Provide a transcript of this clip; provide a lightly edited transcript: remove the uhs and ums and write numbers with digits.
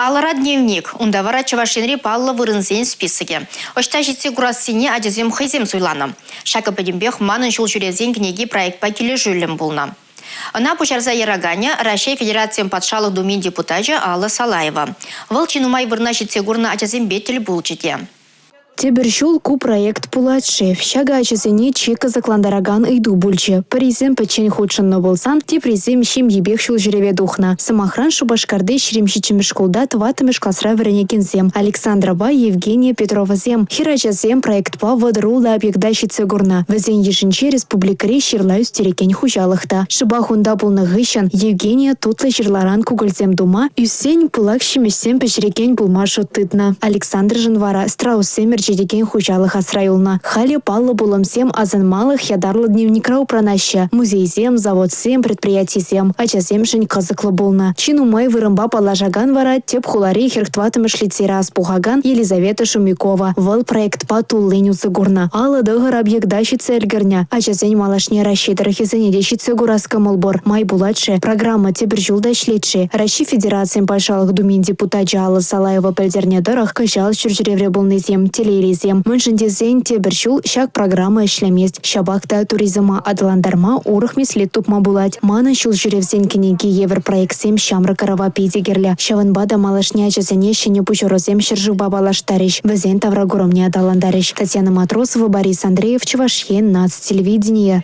Алӑра дневник, унта вара Чӑваш Енри паллӑ вырӑнсен списокӗ. Ӑҫта ҫитсе курассине ачасем хӑйсем суйланӑ. Ҫакӑ пӗтӗмпех «Манӑн ҫул ҫӳревсен кӗнеки» проектпа килӗшӳллӗн пулнӑ. Ӑна пуҫарса яраканӗ Раҫҫей Федерацийӗн Патшалӑх Думин депутачӗ Алла Салаева. Вӑл чи нумай вырӑна ҫитсе курнӑ ачасемпе тӗл пулчӗ те. Тепӗр ҫул ку проект пулать-ши? Ҫакӑ ачасене чи кӑсӑклантаракан ыйту пулчӗ. Пӗрисем пӗччен хутшӑннӑ пулсан, теприсем ҫемйипех ҫул ҫӳреве тухнӑ. Сӑмахран, Шупашкарти 27-мӗш шкулта тӑваттӑмӗш класра вӗренекенсем Александрапа Евгения Петровасем хӗрачасем проектпа 36 объекта ҫитсе курнӑ. Вӗсен йышӗнче республикӑри ҫырла ӳстерекен хуҫалӑх та. Шӑпах унта пулнӑ хыҫҫӑн Евгения тутлӑ ҫырларан кукӑльсем тума, ӳссен пылак ҫимӗҫсем пӗҫерекен пулма шут тытнӑ. Александршӑн вара страуссем ӗрчетекен хуҫалӑх асра юлнӑ. Халӗ паллӑ пулӑмсем асӑнмалӑх ятарлӑ дневникра упранаҫҫӗ. Музейсем, заводсем, предприятисем ачасемшӗн кӑсӑклӑ пулнӑ. Чи нумай вырӑнпа паллашакан вара тӗп хулари 44-мӗш лицейра ӑс пухакан Елизавета Шумикова. Вӑл проектпа туллин усӑ курнӑ. 59 объекта ҫитсе ӗлкӗрнӗ. Ачасен малашне Раҫҫей тӑрӑхӗсене те ҫитсе курас кӑмӑл пур. Май пулать-ши, программа тепӗр ҫул та ӗҫлет-ши? Раҫҫей Федерацийӗн Патшалӑх Думин депутачӗ Алла Салаева пӗлтернӗ тӑрӑх, кӑҫал ҫурҫӗревре пулнисем телейлисем. Мӗншӗн тесен тепӗр ҫул ҫак программа ӗҫлемест. Ҫапах та туризма аталантарма урӑх меслет тупма пулать. Манӑн ҫул ҫӳревсен кӗнеки евӗр проектсем ҫамрӑк ӑрӑва питӗ кирлӗ. Ҫавӑнпа та малашне ачасене ҫӗнӗ пуҫарусем ҫӗршывпа паллаштарӗҫ, вӗсен тавракурӑмне аталантарӗҫ. Татьяна Матросова, Борис Андреев, Чӑваш Ен наци телевиденийӗ.